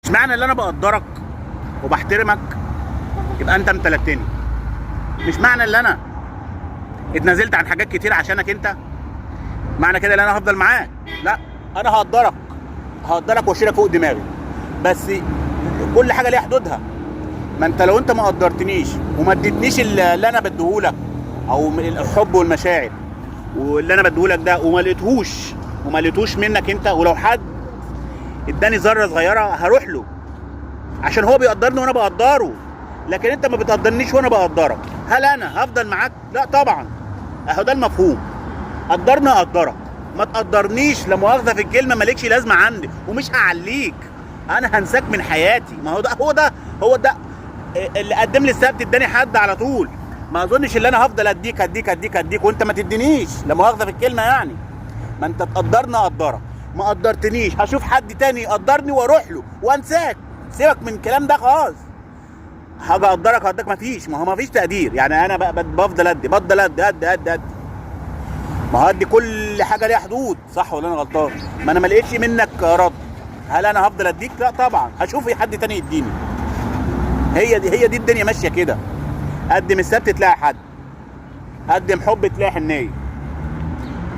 مش معنى ان انا بقدرك وبحترمك يبقى انت امتلكتني. مش معنى ان انا اتنازلت عن حاجات كتير عشانك انت معنى كده ان انا هفضل معاك. لا، انا هقدرك، هقدرك واشيلك فوق دماغي، بس كل حاجة ليها حدودها. ما انت لو انت ما قدرتنيش وما اديتنيش اللي انا بديهولك او الحب والمشاعر واللي انا بديهولك ده وما لقيتهوش منك انت، ولو حد اداني ذره صغيرة هروح له عشان هو بيقدرني وانا بقدره، لكن انت ما بتقدرنيش وانا بقدرك، هل انا هفضل معاك؟ لا طبعا. اهو ده المفهوم، قدرني اقدرك، ما تقدرنيش لا مؤاخذة في الكلمة مالكش لازمه عندي ومش هعليك، انا هنساك من حياتي. ما هو ده هو ده هو ده اللي قدم لي السبت اداني حد على طول. ما اظنش ان انا هفضل اديك اديك اديك اديك وانت ما تدينيش، لا مؤاخذة في الكلمة يعني. ما انت تقدرني اقدرك، ما قدرتنيش هشوف حد تاني يقدرني واروح له وانساك. سيبك من الكلام ده خالص. حاجة اقدرك اقدرك مفيش، ما هو مفيش تقدير يعني. انا بفضل ادي، بفضل ادي ادي ادي ادي، ما هو ادي كل حاجة ليها حدود، صح ولا انا غلطان؟ ما انا ما لقيتش منك رد، هل انا هفضل اديك؟ لا طبعا، هشوف اي حد تاني يديني. هي دي الدنيا ماشية كده. قدم السبت تلاقي حد، قدم حب تلاقي حنيه،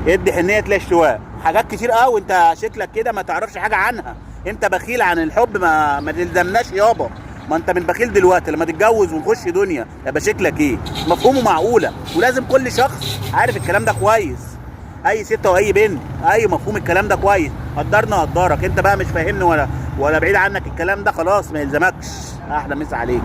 ادي حنيه تلاقي اشتواء. حاجات كتير قوي انت شكلك كده ما تعرفش حاجة عنها، انت بخيل عن الحب. ما تلزمناش يابا، ما انت من بخيل دلوقتي، لما تتجوز ونخش دنيا يبقى شكلك ايه؟ مفهومه معقولة، ولازم كل شخص عارف الكلام ده كويس، اي ست واي بنت، اي مفهوم الكلام ده كويس. قدرنا قدرك، انت بقى مش فاهمني ولا بعيد عنك الكلام ده، خلاص ما يلزمكش. احلى مسا عليك.